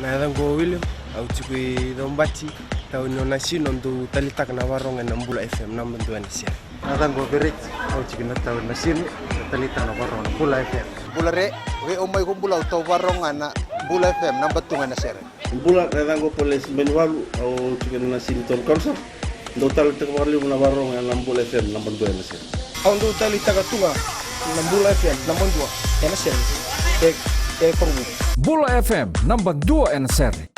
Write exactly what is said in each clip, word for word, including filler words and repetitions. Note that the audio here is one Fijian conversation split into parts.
Na yacaqu o William, au tiko i Cobati, tauni o Nasinu, au dau talitaka na varogo ena Bula F M, naba dua ena sere. Na yacaqu o Vereti, au tiko na tauni Nasinu, au talitaka na varogo na Bula F M. Bula re, vei au mai ko Bula, au tau varogo na Bula F M, naba tu ga ena sere. Bula, na yacaqu o Poles Benivalu, au tiko na Nasinu Town Council. Dau talitaka vakalevu na varogo ena Bula F M naba dua ena sere. Au dau talitaka tu ga na Bula F M naba dua ena sere. E, e Korovou. Bula F M naba dua ena sere.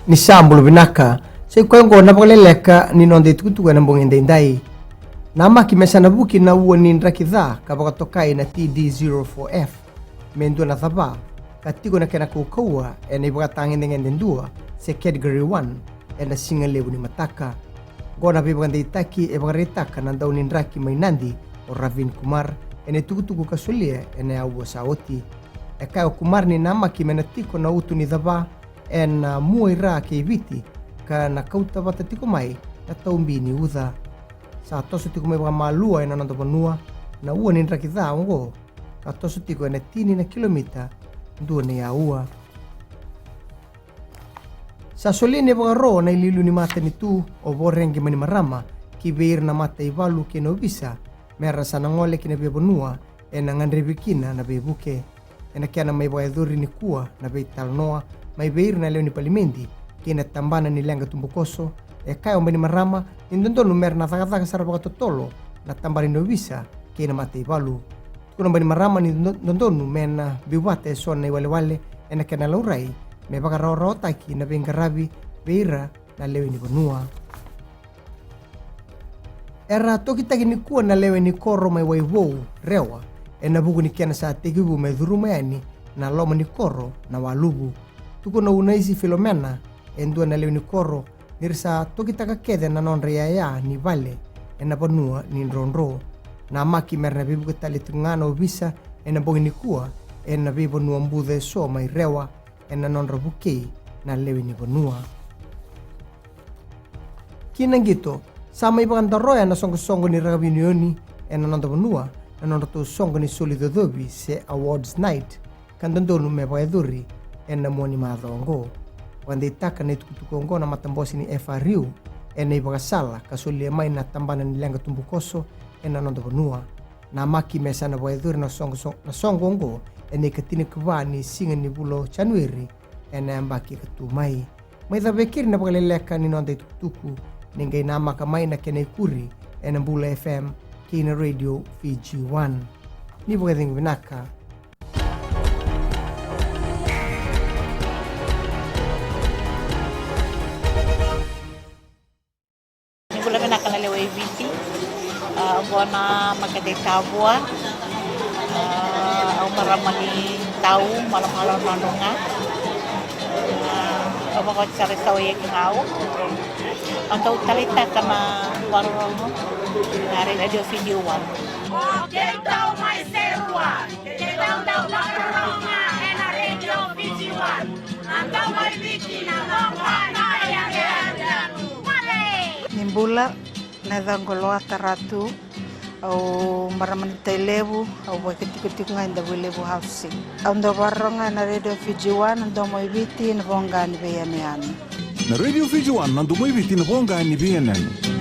Ni sa bula vinaka, sa i koya oqo na vakaleleka ni noda itukutuku ena bogi edaidai. Namaki me sa na vuki na ua ni draki ca ka vakatokai na T D zero four F me dua na cava ka tiko na kena kaukauwa ena ivakatagedegede dua se category one ena siga levu ni mataka. Oqo na veivakadeitaki e vakaraitaka na daunidraki mai Nadi o Ravin Kumar ena itukutuku ka solia ena aua sa oti. E kaya o Kumar ni namaki me na tiko na utu ni cava ena mua i ra kei Viti ka na kauta vata tiko mai na taubi ni uca. Sa toso tiko mai vakamalua ena noda vanua na ua ni draki ca oqo ka toso tiko ena tini na kilomita dua na aua. Sa solia na ivakaro na iliuliu ni matanitu o Voreqe Bainimarama ki vei ira na mataivalu kei na ovisa me ra sa na gole ki na veivanua ena gadrevi kina na veivuke. Ena kena mai vakayacori nikua na veitalanoa mai vei ira na lewe ni palimedi kei na tabana ni leqa tubukoso, e kaya o Bainimarama ni dodonu me ra na cakacaka sara vakatotolo na tabana ni ovisa kei na mataivalu. Tukuna o Bainimarama ni do-, dodonu me na biu vata eso na iwalewale ena kena laurai me vakarawarawataki na veiqaravi vei ira na lewe ni vanua. Era tokitaki nikua na lewe ni koro mai Waivou, Rewa, ena vuku ni kena sa tekivu me curuma yani na loma ni koro na waluvu. Tukuna o Unaisi Filomena, e dua na lewe ni koro, ni ra sa tokitaka kece na nodra iyaya ni vale ena vanua ni drodro. Namaki me ra na veivuke tale tiko ga na ovisa ena bogi nikua ena veivanua buca eso mai Rewa ena nodra vukei na lewe ni vanua. Ki na qito, sa mai vakadaroya na soqosoqo ni rakavi unioni ena noda vanua na nodratou soqo ni soli cocovi se awards night ka dodonu me vakayacori ena mua ni macawa oqo. Vakadeitaka na itukutuku oqo na matabose ni F R U ena ivakasala ka solia mai na tabana ni leqa tubukoso ena noda vanua. Namaki me sa na vakayacori na soqo, so-, na soqo oqo ena ikatinikava ni siga ni vula o Janueri ena yabaki ka tu mai. Mai cava e keri na vakaleleka ni noda itukutuku, ni qai namaka mai na kena ikuri ena Bula F M kei na Radio Fiji One. Ni vakacegu vinaka. Ni bula vinaka na lewe i Viti. A, oqo na makete i Tavua. A, au marama ni Tau, Malomalo, Nadroga. A, au vakaoti sara i Sawa i Ekigau. Au dau taleitaka na vakarorogo na Radio Fiji One. O keitou mai Serua, keitou dau vakarorogo ena Radio Fiji One. Na Domo i Viti, na Domo i Viti. Ni bula, na yacaqu o Loata Ratu, au marama ni Tailevu, au vakatikotiko ga i Davuilevu Housing. Au dau vakarorogo ena Radio Fiji One, na Domo i Viti, na voqa ni veiyanuyanu. Na Radio Fiji One, na Domo i Viti, na voqa ni veiyanuyanu.